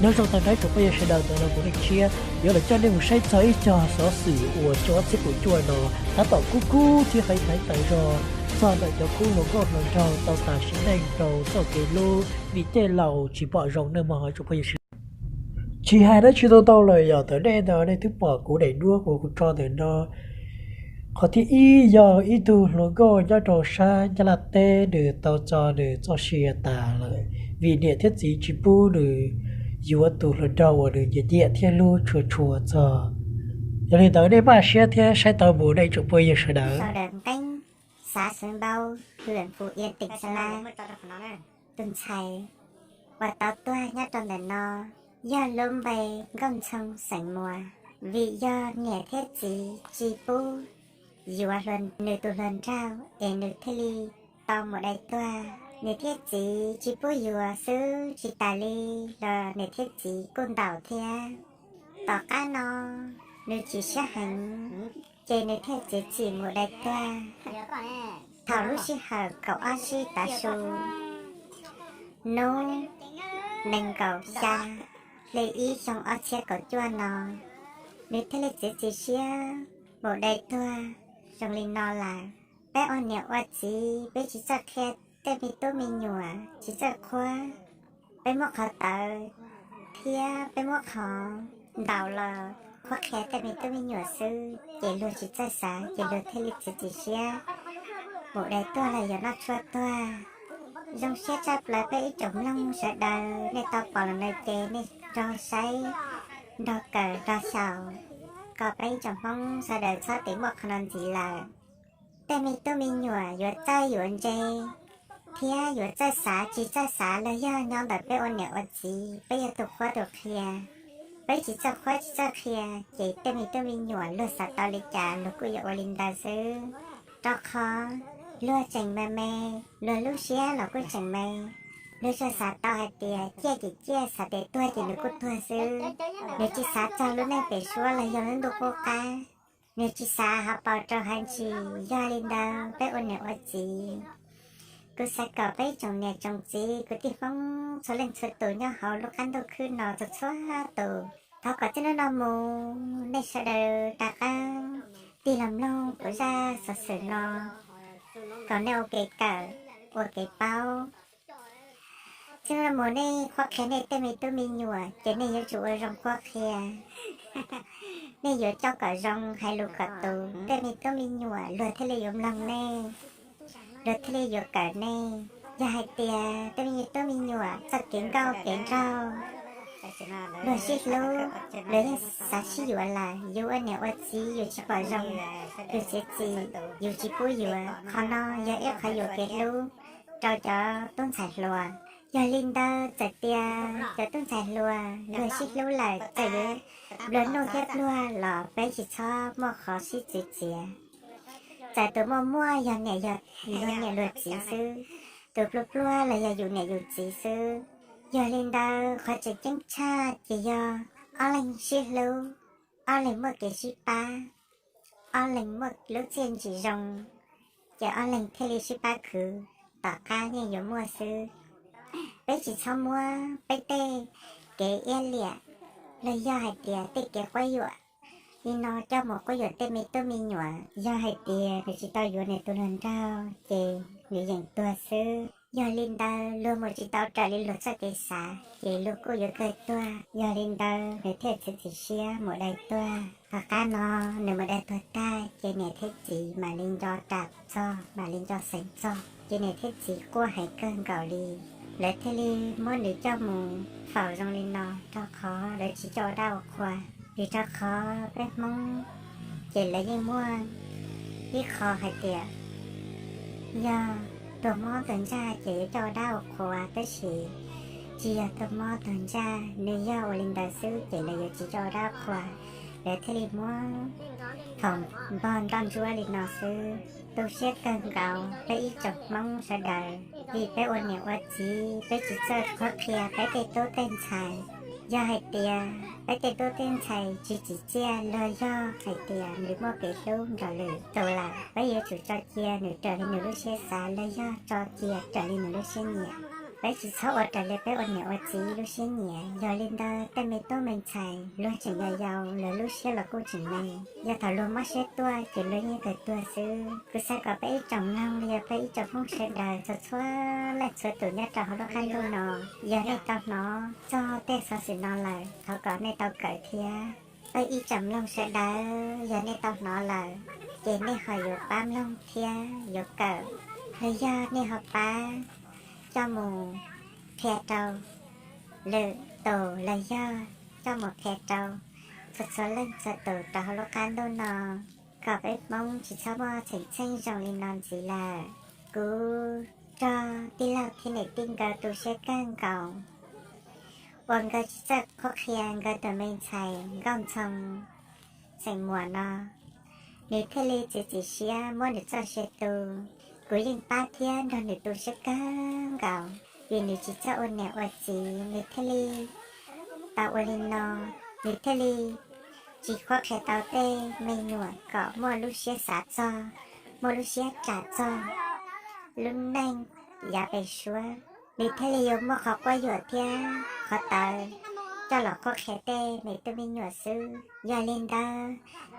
Nyob zoo tag nrho tsoom phooj ywg sawv daws, ntawm no kuv Neej Tshiab yuav los coj nej mus saib txog ib co xov xwm uas xyoo ob txhiab kaum cuaj no tab tom kub kub thiab heev heev tas zog txog ntawm cov khub hluas nkauj hluas nraug tau tas sim neej rau txoj kev hlub vim tej laus tsis pom zoo nawb mog tsoom phooj ywg sawv daws. Tsis hais dab tsi ntau ntau lawm, yog ntawm nej no nej twb pom kuv daim duab uas kuv tso ntawm no. Qhov thib ib yog ib tug hluas nkauj nyob rau sab Nyab Laj teb, nws tau tso nws txoj sia tas lawm vim niam thiab txiv tsis pub nws yuav tus hluas nraug uas nws nyiam nyiam thiab hlub tshua tshua txog. Yog li ntawd nej maj siab thiab saib tau mus nej tsoom phooj ywg sawv daws. Sau đợt Nqeeb, xã Suối Mbao, huyện Phú Yên, tỉnh Sơn La. Tus ntxhais uas tau tuag nyob rau ntawm no yog lub npe Nkauj Ntxhoo xeem Muas. Vim yog niam thiab txiv tsis pub yuav nws tus hluas nraug es nws thiaj li tau mus dai tuag. Niam thiab txiv tsis pub yuav xwb tsis tas li los niam thiab txiv kuj ntaus thiab. Tom qab no nws chim siab heev, ces nws thiaj txiav txim mus dai tuag. Thaum lub sij hawm kaum ob sij tav su, hnub nees nkaum xya hli ib xyoo ob txhiab kaum cuaj no, nws thiaj li txiav txim siab mus dai tuag zoo li no lawm. Peb ua niam ua txiv peb tsis txawj qhia tej me tub me nyuam, tsis txawj qhuab, peb muab qhov tawv thiab peb muab qhov ntaus los qhuab qhia tej me tub me nyuam xwb ces luag tsis txawj xav ces luag thiaj li txiav txim siab mus dai tuag los yog noj tshuaj tuag. Zoo siab tshaj plaws peb ib tsoom mloog sawv daws nej tau pom los no ces nej nrog saib, nrog kawm nrog xyaum kom peb ib tsoom Hmoob sawv daws txhob tiv muaj qhov no ntxiv lawm. Tej me tub me nyuam yuav txawj yuav ntse thiab yuav txawj xav tsis txawj xav los yog nyob ntawm peb ua niam ua txiv, peb yog tus qhuab tus qhia. Peb tsis txawj qhuab tsis txawj qhia ces tej me tub me nyuam luag xav tau li cas luag kuj yuav ua li ntawd xwb. Rau qhov luag tseem me me, luag lub siab los kuj tseem me, luag tsuas xav tau hais tias ciaj ces ciaj, xav tias tuag ces nws kuj tuag xwb. Nws tsis xav txog lub neej pem suab los yog lub ntuj qub qab, nws tsis xav hauv paus rau hauv ntsis. Yog li ntawd peb ua niam ua txiv, kuv xav kom peb tsoom niam tsoom txiv kwv tij Hmoob txhua leej txhua tus nyob hauv lub qab ntuj khwb no txhua txhua tus, thov kom txij hnub no mus nej sawv daws rov qab tig los mloog kuv zaj xov xwm no kom nej ua kev kawm, ua kev paub. Txij hnub no mus nej qhuab qhia nej tej me tub me nyuam ces nej yuav tsum ua zoo qhuab qhia. Nej yuav coj kom zoo, hais lus kom tus, tej me tub me nyuam luag thiaj li yuav mloog nej, luag thiaj li yuav kawm nej. Yog hais tias tej me tub me nyuam txoj kev nkauj kev nraug, luag sib hlub, luag yeej xav sib yuav lawm, yus ua niam ua txiv yus tsis pom zoo, yus txiav txim, yus tsis pub yuav, qhov no yog ib qhov yuam kev hlub rau cov tub ntxhais hluas. Yog li ntawd txawm tias cov tub ntxhais hluas luag sib hlub lawm, txawm yuav nplua nuj thiab pluag los peb tsis txhob muaj qhov sib txwv txiav. Txawm tus muaj muaj yog niam, yog luag niam luag txiv xwb, tus pluag pluag los yog yus niam yus txiv xwb. Yog li ntawd qhov tseem ceeb tshaj ces yog ob leeg sib hlub, ob leeg muaj kev sib pab, ob leeg muaj lub txiaj ntsim zoo, ces ob leeg thiaj li sib pab khwv, tom qab yeej yuav muaj xwb. Peb tsis txhob muab peb tej kev iab liam los yog hais tias tej kev quab yuam li no coj mus quab yuam tej me tub me nyuam. Yog hais tias nws tsis tau yuav nws tus hluas nraug ces nws yeem tuag xwb. Yog li ntawd luag mus tsis tau raws li luag txoj kev xav ces luag kuj yuav kawg tuag. Yog li ntawd nws thiaj txiav txim siab mus dai tuag. Tom qab no nws mus dai tuag tag ces niam thiab txiv mam li nco ram txog, mam li nco xeev txog, ces niam thiab txiv quaj heev kawg nkaus li. Lawv thiaj li muab nws coj mus faus zoo li no, rau qhov lawv tsis coj ua dab ua qhua. Vim rau qhov peb Hmoob ces lawv yeej muaj ib qho hais tias yog tuag mob tuag ntsaj ces yuav coj ua dab ua qhua, tab sis tsis yog tuag mob tuag ntsaj, nws yog ua li ntawd xwb ces lawv yuav tsis coj ua dab ua qhua, lawv thiaj li muab faus npog nroj ntsuab li no xwb. Tu siab kawg nkaus peb ib tsoom Hmoob sawv daws, vim peb ua niam ua txiv peb tsis txawj qhuab qhia peb tej tub tej ntxhais. Yog hais tias peb tej tub tej ntxhais tsis tsim txiaj los yog hais tias nws muaj kev hlub nrog lwm tus lawm, peb yuav tsum tso cia nws raws li nws lub siab xav los yog tso cia raws li nws lub siab nyiam. Peb tsis txhob ua raws li peb ua niam ua txiv lub siab nyiam. Yog li ntawd tej me tub me ntxhais luag tseem yau yau, luag lub siab los kuj tseem me. Yog thaum luag mob siab tuaj ces luag yeej kawg tuag xwb. Kuv xav kom peb ib tsoom mloog los yog peb ib tsoom Hmoob sawv daws txhua txhua leej txhua tus nyob rau hauv lub qab ntuj no, yog nej tau hnov txog tej xov xwm no lawm, thov kom nej tau kawm thiab. Peb ib tsoom mloog sawv daws, yog nej tau hnov lawm, ces nej ho yuav pab mloog thiab yuav kawm, los yog nej ho pab coj mus qhia rau lwm tus los yog coj mus qhia rau txhua txhua leej txhua tus rau hauv lub qab ntuj no, kom peb Hmoob tsis txhob muaj txheej txheem zoo li no ntxiv lawm. Kuv nrog tij laug thiab niam tij nkawd tu siab kawg nkaus uas nkawd tsis txawj qhuab qhia nkawd tus me ntxhais nkauj ntxhoo xeem muas no, nws thiaj li txiav txim siab muab nws txoj sia tu. Kuv yeej pab thiab nrog nws tu siab kawg nkaus, vim nws tsis txawj ua niam ua txiv nws thiaj li tau ua li no, nws thiaj li tsis qhuab qhia tau tej me nyuam kom muaj lub siab xav txog, muaj lub siab ras txog lub neej yav pem suab. Nws thiaj li yuav muaj qhov quab yuam thiab qhov tawv coj los qhuab qhia tej me tub me nyuam xwb. Yog li ntawd,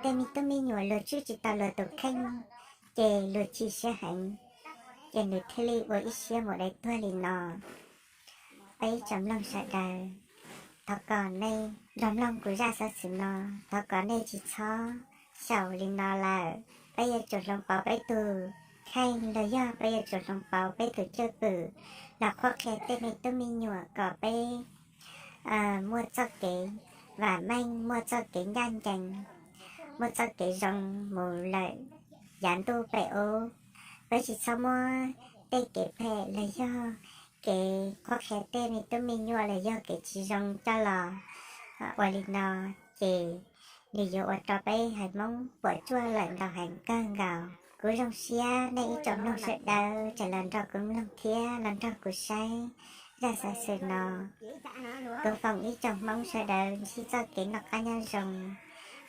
tej me tub me nyuam luag tswj tsis tau luag tus kheej, ces luag chim siab heev, ces nws thiaj li ua ib siab mus dai tuag li no. Peb ib tsoom mloog sawv daws, thov kom nej nrog mloog kuv zaj xov xwm no, thov kom nej tsis txhob xyaum li no lawm. Peb yuav tsum hloov pauv peb tus kheej los yog peb yuav tsum hloov pauv peb tus cwj pwm los qhuab qhia tej me tub me nyuam kom peb muaj txoj kev vam meej, muaj txoj kev ncaj ncees, muaj txoj kev zoo mus lawm yav ntuj pem ub. Peb tsis txhob muab tej kev phem los yog kev qhuab qhia tej me tub me nyuam los yog kev tsis zoo coj los ua li no, ces nws yuav ua rau peb haiv Hmoob puas tsuaj lawm ntau heev kawg nkaus. Kuv zoo siab nej ib tsoom mloog sawv daws tseem los nrog kuv mloog thiab los nrog kuv saib zaj xov xwm no. Kuv foom ib tsoom Hmoob sawv daws ntsib txoj kev noj qab nyob zoo,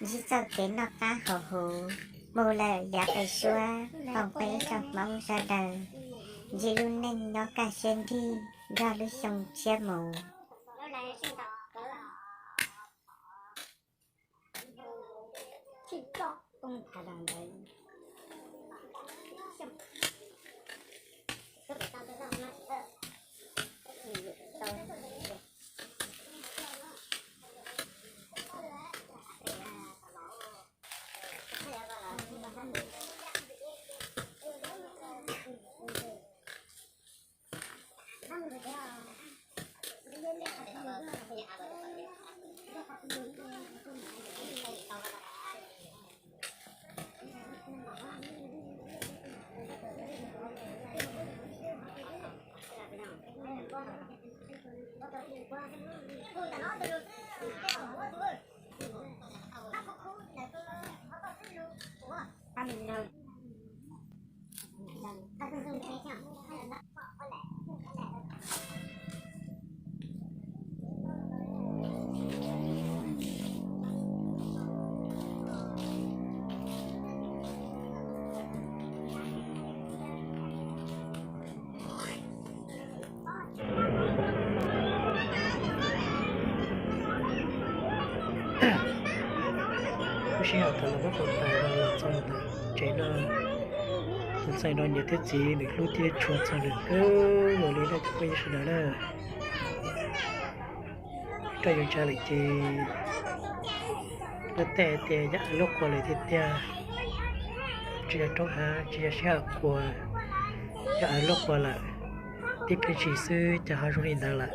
ntsib txoj kev noj qab haus huv mus lawm yav pem suab. Foom peb ib tsoom Hmoob sawv daws ntsib lub neej nyob kaj siab nrig nrog lub xyoo tshiab mus. Lub sij hawm thaum lawv muab faus tas no los txog ntawm tsev no, tus ntxhais no niam thiab txiv nws hlub thiab tshua txog nws kawg nkaus li na cov phooj ywg sawv daws na. Rau yuav tsav lawm ces luag tej hais tias yog aws luaj qua lawm tiag tiag, tsis yog roob hav tsis yog sij hawm qua, yog aws luaj qua lawm, tib pliag ntshis xwb cas ho zoo li ntawd lawm.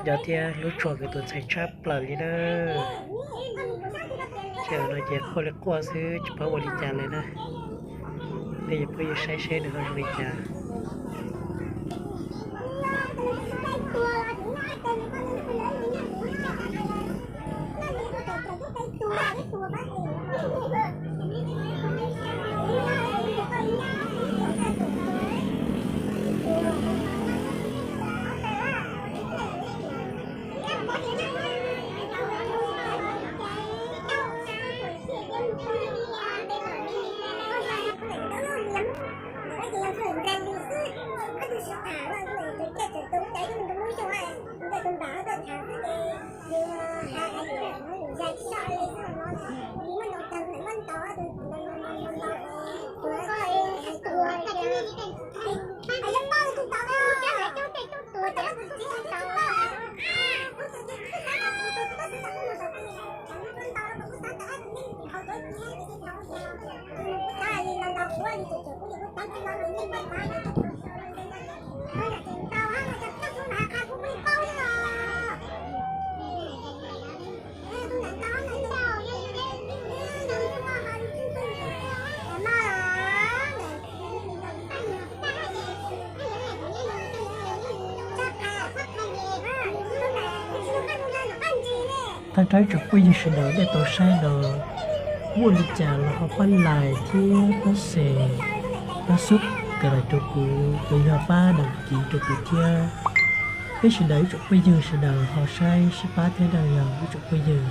Nco thiab hlub tshua nkawd tus ntxhais tshaj plaws li na. Tsis yog no ces quaj li quaj xwb tsis paub ua li cas li na. Nej yuav phooj ywg saib seb nws ho zoo li cas. Thov rau ib tsoom phooj ywg sawv daws nej tau saib no, muaj li cas los ho pab like thiab pab share, pab subscribe rau kuv, los yog pab đăng ký rau kuv thiab. Peb sawv daws ib tsoom phooj ywg sawv daws ho saib sib pab thiab nawb, yog ib tsoom phooj ywg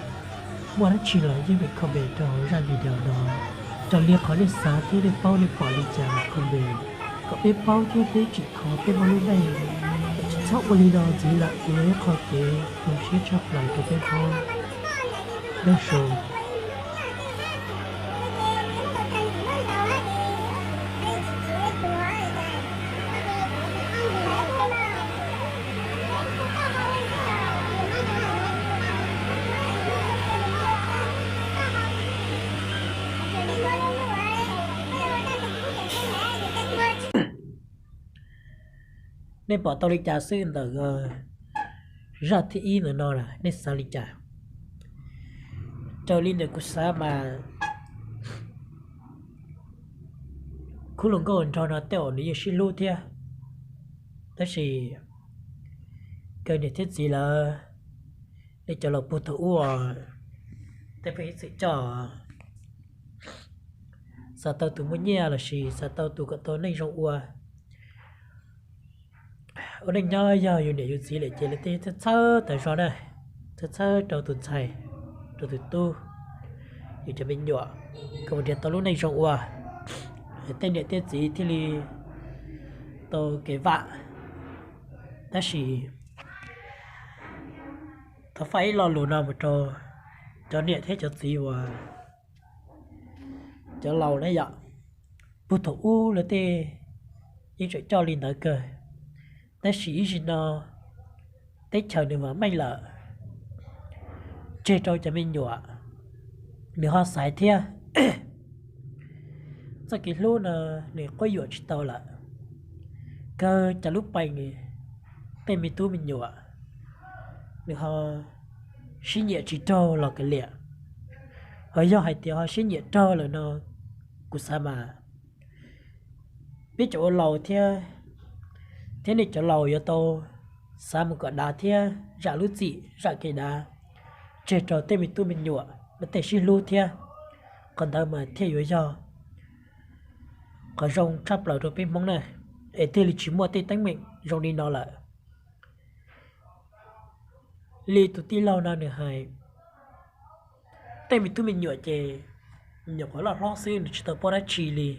muaj dab tsi los yeej meem comment rau hauv zaj video no. Raws li qhov nej xav thiab nej paub nej pom li cas los comment kom peb paub thiab peb tsim kho peb muaj lub neej tsis txhob ua li no ntxiv lawm, kuv yog ib qho kev zoo siab tshaj plaws rau peb Hmoob. Nyob zoo. Nej pom tau li cas xwb ntawm zaj thib ib ntawm no, nej xav li cas? Raws li ntawm kuv xav mas khub hluas nkauj nraug no tej zaum nws yeej sib hlub thiab, tab sis kawg niam thiab txiv lawv, nej cov laus puag thaum ub, tej pheej ib txwm coj xav tau tus muaj nyiaj lossis xav tau tus kom tau neej zoo ua, ua neej nyob yog yus niam yus txiv lawm ces lawv tej txhawj txhawb tas zog na, txhawj txhawb rau tus ntxhais, rau tus tub, yus cov me nyuam kom mus nrhiav tau lub neej zoo ua, tej niam tej txiv thiaj li tau kev vam. Tab sis thov faj ib lo lus no mus rau cov niam thiab cov txiv uas cov laus na yom, puag thaum ub lawv tej yeej tseem coj li ntawd kawg, tab sis ib sim no teb chaws nws vam meej lawm, tseg rau cov me nyuam nws ho xaiv thiab. Txoj kev hlub no nws quab yuam tsis tau lawm, kawg cov lub pees, tej me tub me nyuam nws ho sib nyiam tsis raug los kav liam. Ho yog hais tias ho sib nyiam raug lawm no, kuv xav mas peb cov ua laus thiab, thiab nej cov laus yuav tau xav mus kom dav thiab zam lub txim zam kev dav tseg rau tej me tub me nyuam lawv tej sib hlub thiab. Qhov ntawd mas thiaj yuav yog qhov zoo tshaj plaws rau peb Hmoob na, es thiaj li tsis muaj tej teeb meem zoo li no lawm. Li tus tij laug no nws hais, tej me tub me nyuam ces me nyuam qhuav loj hlob xwb nws tsis tau paub dab tsi li.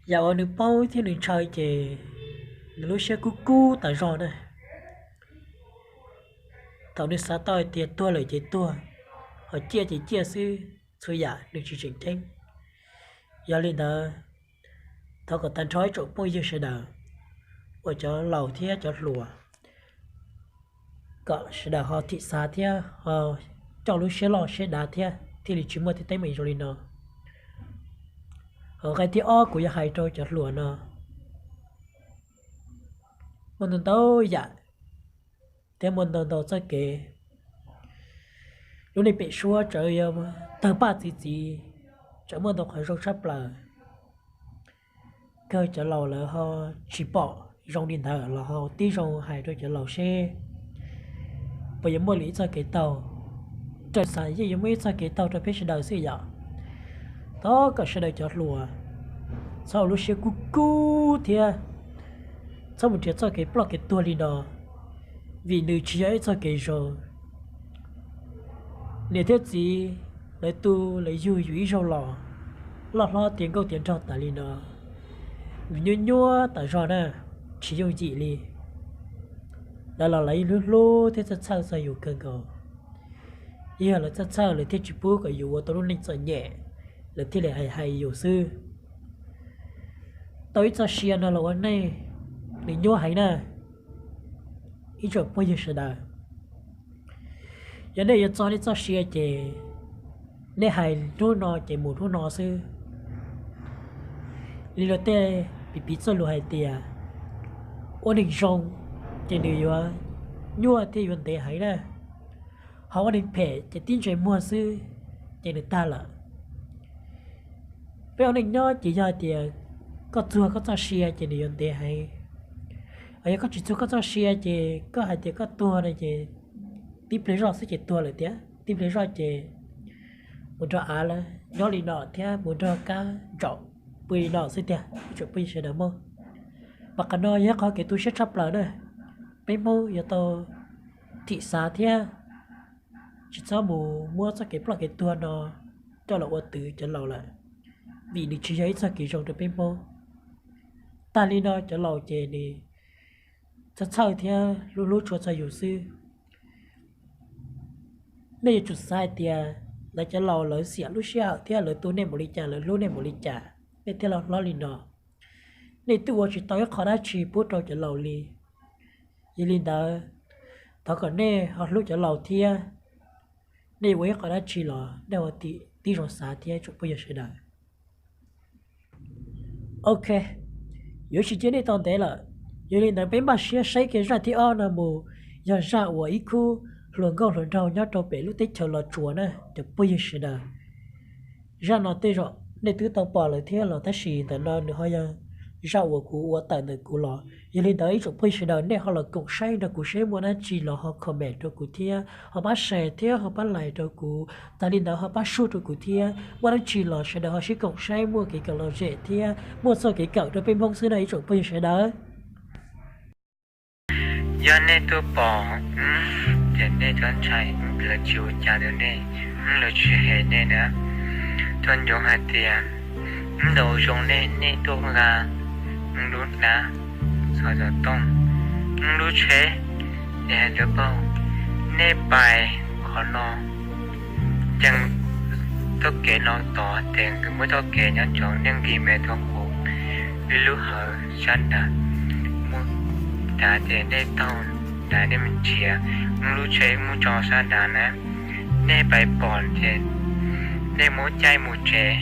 Yam uas nws paub thiab nws ntshaw ces nws lub siab kub kub tas zog na. Thaum nws xav tau hais tias tuag lawm ces tuag, ho ciaj ces ciaj xwb, txhua yam nws tsis tseem ceeb. Yog li ntawd, thov kom tag nrho ib tsoom phooj ywg sawv daws uas cov laus thiab cov hluas, kom sawv daws ho thim xav thiab ho coj lub siab loj siab dav thiab thiaj li tsis muaj tej teeb meem zoo li no. Ho nqe thib ob kuv yuav hais rau cov hluas no, muaj ntau ntau yam thiab muaj ntau ntau txoj kev. Lub neej pem suab txawm yuav tawg paj txi txiv, txawm muaj ntau qhov zoo tshaj plaws, kawg cov laus lawv ho tsis pom zoo li ntawd los ho tib zoo hais rau cov laus seb puas yuav muaj lwm ib txoj kev taug. Raws xav yeej yuav muaj ib txoj kev taug rau peb sawv daws xwb yom. Thov kom sawv daws cov hluas txhob ua lub siab kub kub thiab txhob mus nrhiav txoj kev ploj kev tuag li no, vim nws tsis yog ib txoj kev zoo. Niam thiab txiv lawv tu lawv yug yus ib zaug los, loj hlob tiav nkauj tiav nraug tas li no, vim nyuaj nyuaj tas zog na, tsis yooj yim li. Lawv los lawv yeej hlub hlub thiab txhawj txhawj txog yus kawg nkaus. Yog lawv txhawj txhawj lawv thiaj tsis pub kom yus ua tau lub neej txom nyem, lawv thiaj li hais hais yus xwb. Tau ib txoj sia no los ua neej, nws nyuaj heev na, ib tsoom phooj ywg sawv daws. Yog nej yuav txo nej txoj sia ces nej hais hnub no ces mus hnub no xwb. Li luag tej piv piv txoj lus hais tias, ua neeg zoo ces nws yuav nyuaj thiab yuav ntev heev na, ho ua neeg phem ces tib ntsais muag xwb ces nws tag lawm. Peb ua neej nyob ces yog hais tias koj txuag koj txoj sia ces nws yuav ntev heev. Yog koj tsis txuag koj txoj sia ces koj hais tias koj tuag no ces tib pliag zoj xwb ces tuag lawm tiag, tib pliag zoj ces mus nrog av lawm nyob li no thiab mus nrog kab ntsaum pw li no xwb tiag, ib tsoom phooj ywg sawv daws mog. Mas qhov no yog ib qho kev tu siab tshaj plaws na. Peb Hmoob yuav tau thim xav thiab tsis txhob mus muab txoj kev ploj kev tuag no coj los ua twv cov laus lawm, vim nws tsis yog ib txoj kev zoo rau peb Hmoob. Tag li no cov laus ces nws txhawj txhawj thiab hlub hlub tshua txog yus xwb. Nej yuav tsum xav hais tias lawv cov laus lawv xiam lub sij hawm thiab lawv tu nej npaum li cas, lawv hlub nej npaum li cas, nej thiaj los hlob li no. Nej twb ua tsis tau ib qho dab tsi pub rau cov laus li. Yog li ntawd, thov kom nej ho hlub cov laus thiab. Nej ua ib qho dab tsi los nej ua tib zoo xav thiab tsoom phooj ywg sawv daws. Ok, yuav tsis cia nej tau ntev lawm. Yog li ntawd peb npaj siab saib kiag zaj thib ob no mus, yog zaj uas ib khub hluas nkauj hluas nraug nyob rau pem lub teb chaws Los Tsuas na cov phooj ywg sawv daws. Zaj no tej zaum nej twb tau pom lawm thiab los tab sis ntawm no nws ho yog zaj uas kuv ua tawm ntawm kuv los. Yog li ntawd ib tsoom phooj ywg sawv daws nej ho los koom saib nrog kuv seb muaj dab tsi los ho comment rau kuv thiab ho pab share thiab ho pab like rau kuv. Tag li ntawd ho pab sub rau kuv thiab, muaj dab tsi los sawv daws ho sib koom saib muaj kev kawm lom zem thiab muaj txoj kev kawm rau peb Hmoob xwb no ib tsoom phooj ywg sawv daws. Yog nej tuaj pom ces nej txhob ntshai, lawv tsis ua cas rau nej, lawv tsis hem nej na. Txoj ncoo hais tias ntaus zoo nej, nej tuaj nqa lub hnab, xov xov tooj, lub tsheb, es hais lawv paub nej pais qhov no, ces txoj kev no tod ces nkawd muab txoj kev nyob tsoo nej nqis me rau hauv ib lub hawv sab nrad, muab nrad ces nej taug nrad nej mus nrhiav lub tsheb mus tso sab nrad na. Nej pais pom ces nej muab caij mus tsev,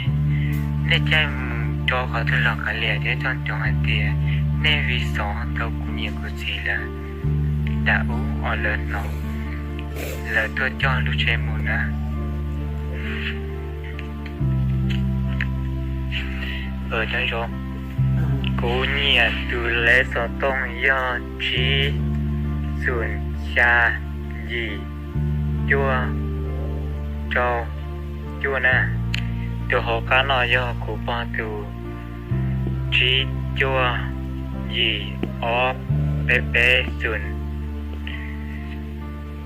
nej caij mus rau qhov twg los kav liam, thiab txoj ncoo hais tias nej vim xov tau kuv niam kuv txiv lawm, nram ub os lawv hnov, lawv tuaj coj lub tsheb mus na. Kuv niam tus lej xov tooj yog tsib xoom xya yim cuaj rau cuaj na. Tus hauv qab no yog kuv pog tus tsib cuaj yim ob peb peb xoom.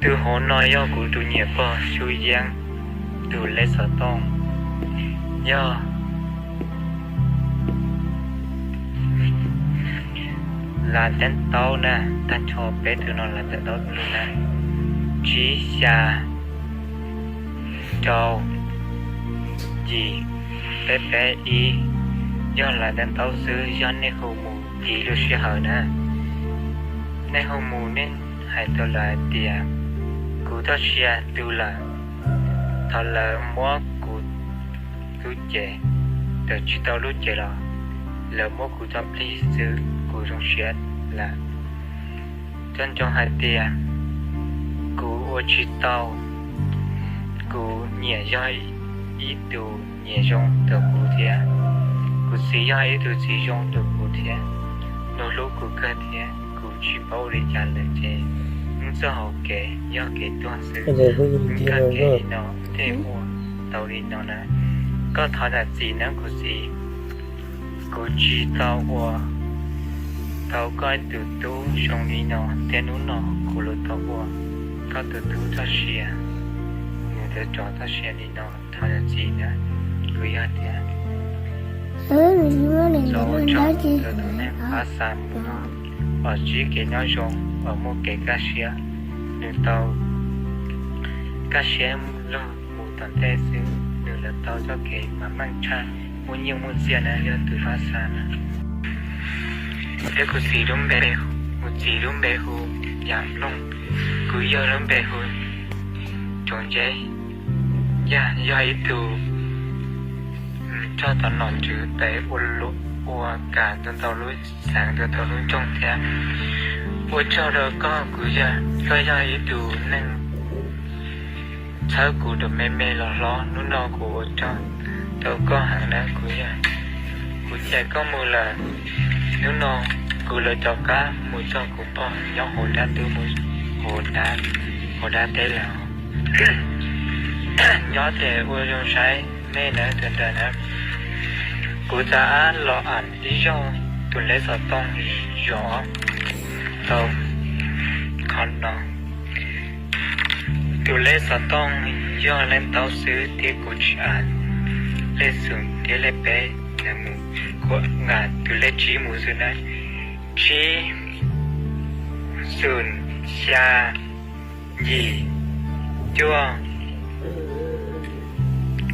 Tus hauv no yog kuv tus niam pog Xyu Yeeb tus lej xov tooj, yog lav teeb taub na, tag nrho peb tus no lav teeb taub lug na, tsib xya rau yim peb peb ib, yog lav teeb taub xwb, yog nej hu mus tiv lub sij hawm na. Nej hu mus nej hais rau lawv hais tias kuv txoj sia tu lawm, thov lawv muab kuv lub cev, txawm tsis tau lub cev los lawv muab kuv txoj plig xwb kuv zoo siab lawm. Cov ncoo hais tias kuv ua tsis tau, kuv niam yog ib tus niam zoo rau kuv thiab, kuv txiv yog ib tug txiv zoo rau kuv thiab, nws hlub kuv kawg thiab, kuv tsis paub ua li cas lawm ces wb txoj hauv kev yog kev tuag xwb. Wb kag kev li no thiaj muaj tau li no na. Koj thov zam txim nawb kuv txiv, kuv tsis tau ua tau koj tus tub zoo li no thiab hnub no kuv los tau ua koj tus tub txoj sia, nws tau tso txoj sia li no, thov zam txim nawb. Kuv yog tias los ua tsaug rau tus neeg pab xa mus no, uas ntsib kev nyob zoo uas muaj kev kaj siab. Nws tau kaj siab lug mus tom ntej xwb, nws lawv tau txoj kev mas meej tshaj, muaj nyiaj muaj txiaj na, yog tus pab xa na. Thiab kuv txiv lub npe, kuv txiv lub npe hu Yam Looj, kuv yawg lub npe hu Tsoom Nceb. Yam yog ib tug txog tom nom tswv pem ua, ua kam ntau ntau lub xeev ntau ntau lub nroog thiab. Ua tsaug rau koj kuv yawg, koj yog ib tug neeg txhawb kuv rau me me los hlob, hnub no kuv ua tsaug rau koj heev na kuv yawg. Kuv caum koj mus lawm, hnub no kuv lawv rov qab mus txog kuv pog nyob hauv dab ntub, mus hauv dab, hauv dab teb lawm. Nyob ces ua zoo saib nej na, tus ntawd na. Kuv rov qab los am ib zaug tus lej xov tooj zov tau qhov no. Tus lej xov tooj yog lej ntaub xwb thiab kuv tsis am lej xoom thiab lej peb, kuv am tus lej tsib mus xwb na. Tsib, xoom, xya, yim, cuaj,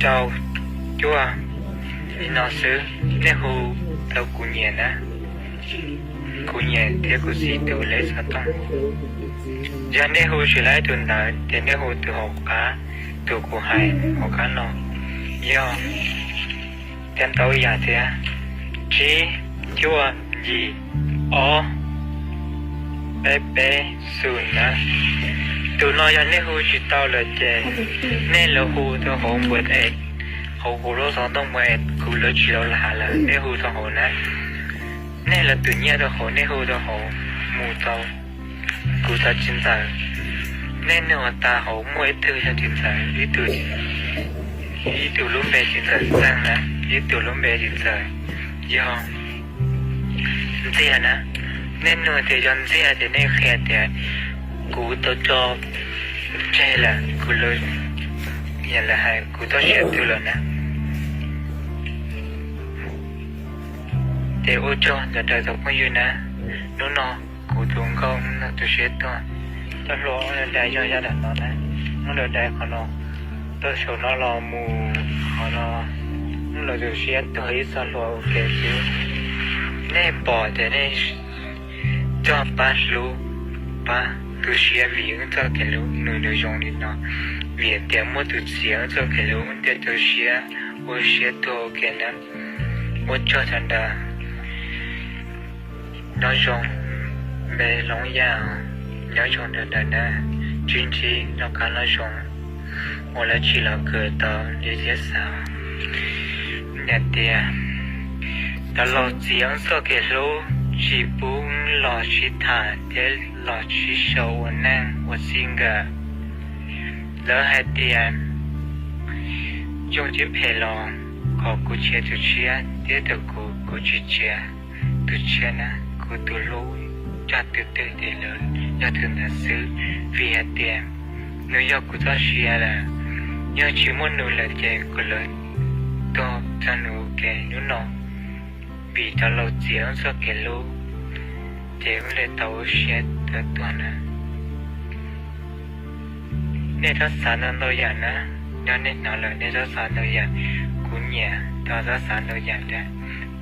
rau, cuaj. Li no xwb, nej hu rau kuv nyiam na. Kuv nyiam thiab kuv xib tus lej xov tooj. Yog nej hu tsis laib tus ntawd ces nej hu tus hauv qab, tus kuv hais hauv qab no, yog thiab ntau yam thiab. Tsib, cuaj, yim, ob, peb, peb, xoom na. Tus no yog nej hu tsis tau lawm ces nej lawv hu rau hauv npua es, hauv kuv lub xov tooj npua es, kuv lawv tsis los has lawm, nej hu rau hauv na. Nej lawv tus nyiaj rau hauv, nej hu rau hauv mus rau kuv txav tsis ntxaws. Nej nug tas hauv muaj ib tug yog tsis ntxaws, ib tug lub npe tsis ntxaws txeeg na, ib tug lub npe tsis ntxaws yog Ntxiag na. Nej nug tias yog Ntxiag ces nej qhia tias kuv tau tso tseg lawm, kuv lawv, yam lawv hais kuv txoj sia twg lawm na. Ces ua tsaug ntawm daws tus phooj ywg na, hnub no kuv tus nkauj no tu siab tuag, txoj hlua hnub dais yog zaj dam no na, hnub dais qhov no, tau saum no los mus qhov no, hnub no tu siab tuag ib txoj hlua ua ke xwb. Nej pom ces nej coj pab hlub, pab tu siab vim wb txoj kev hlub nws nws zoo li no, vim tias muaj tus txiav wb txoj kev hlub thiaj tu siab, ua siab tuag ua ke na. Ua tsaug sawv daws. Nyob zoo, npe Hloov Yaj, nyob zoo ntawm ntawm na, tsis ntsib noj qab nyob zoo, ua lawv tsis los kawm tau li thiab xav tias, cov laus txiav wb txoj kev hlub, tsis pub wb los sib tham thiab los sib sau ua neej ua txij nkawm. Lawv hais tias, zoo thiab phem los kom kuv txiav tus tshiab thiab tus, kuv, kuv tsis txiav tus tshiab na, kuv tus hlub txog twg twg ces lawv yog tus ntawd xwb, vim hais tias nws yog kuv txoj sia lawm. Yog tsis muaj nws lawm ces kuv lawv tuag txog nws ua ke hnub no. Vim cov laus txiav wb txoj kev hlub, ces wb li tau ua siab tuag tuag na. Nej txhob xav ntau ntau yam na, yog nej hnov lawm nej txhob xav ntau yam. Kuv nyiam tau txhob xav ntau yam thiab,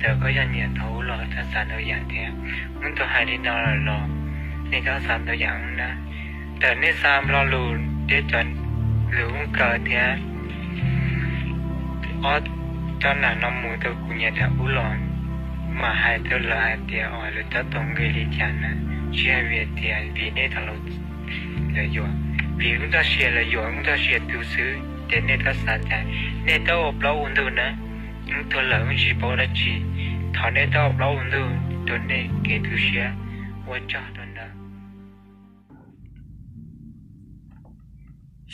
txawm koj yog nyiam thaum ub los txhob xav ntau yam thiab. Wb tau hais li no lawm los nej txhob xav ntau yam na. Txawm nej xa lo lus thiab cov lus ub kaw thiab ob cov nam no mus rau kuv nyiam thaum ub los, mam hais rau lawv hais tias, o, lawv tab tom nqis li cas na, tsis hais vim tias vim nej tau los lawv yuam, vim wb txoj sia lawv yuam, wb txoj sia tu xwb ces nej txhob xav cas, nej txhob ua plaub ua ntug na. Wb tuag lawm wb tsis paub dab tsi, thov nej txhob ua plaub ua ntug rau nej kev tu siab. Ua tsaug rau ntawd.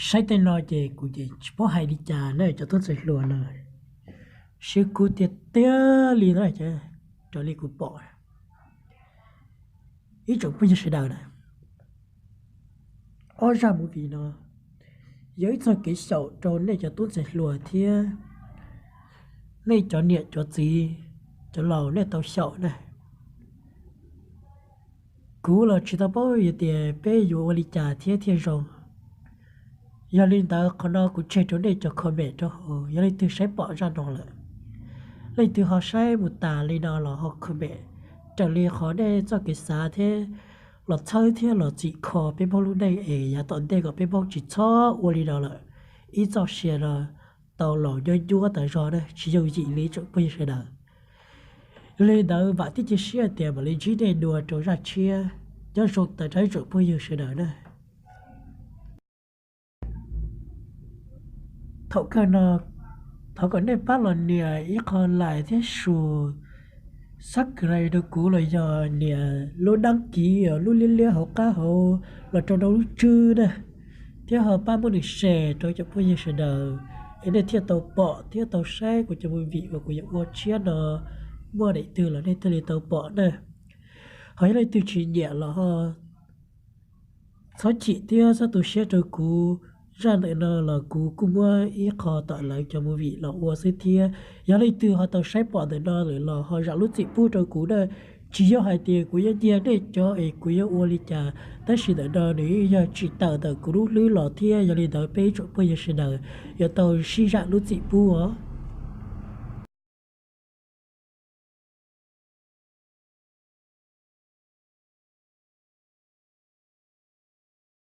Saib tej no ces kuv ces tsis paub hais li cas na cov tub ntxhais hluas na. Siab kub tiag tiag li na, raws li kuv pom. Ib tsoom phooj ywg sawv daws na, ob zaj movie no yog ib txoj kev xyaum rau nej cov tub ntxhais hluas thiab nej cov niam cov txiv, cov laus nej tau xyaum na. Kuv los tsis tau paub tias peb yuav ua li cas thiab thiaj zoo. Yog li ntawd qhov no kuv tseg rau nej cov comment rau hauv, yog leej twg saib pom zaj no lawm, leej twg ho saib mus tas li no los ho comment raws li qhov nej txoj kev xav thiab los txhawb thiab los txhim kho peb Hmoob lub neej es yav tom ntej kom peb Hmoob tsis txhob ua li no lawm. Ib txoj sia no tau los nyob nyuaj tas zog na, tsis yooj yim li tsoom phooj ywg sawv daws. Li ntawd vam thiab cia siab tias mam li ntsib nej dua rau zaj tshiab. Nyob zoo tag nrho tsoom phooj ywg sawv daws na. Thaum kawg no thov kom nej pab los nias ib qho like thiab subscribe rau kuv los yog nias lub đăng ký lub liab liab hauv qab hauv los rau rau lub tswb na, thiab ho pab muab nws share rau cov phooj ywg sawv daws es nej thiaj tau pom thiab tau saib kuv cov movie uas kuv yuav ua tshiab no muaj daim twg los nej thiaj li tau pom na. Ho yog leej twg tsis nyiam los ho txhob chim thiab txhob tu siab rau kuv. Zaj ntawm no los kuv kuj muab ib qho tom lawv cov movie los ua xwb thiab. Yog leej twg ho tau saib pom ntawm no lawm los ho zam lub txim pub rau kuv na. Tsis yog hais tias kuv yuav nyiag nej cov es kuv yuav ua li cas, tab sis ntawm no nws yog tsim tawm ntawm kuv lub hlwb los thiab. Yog li ntawd peb tsoom phooj ywg sawv daws yuav tau sib zam lub txim pub os.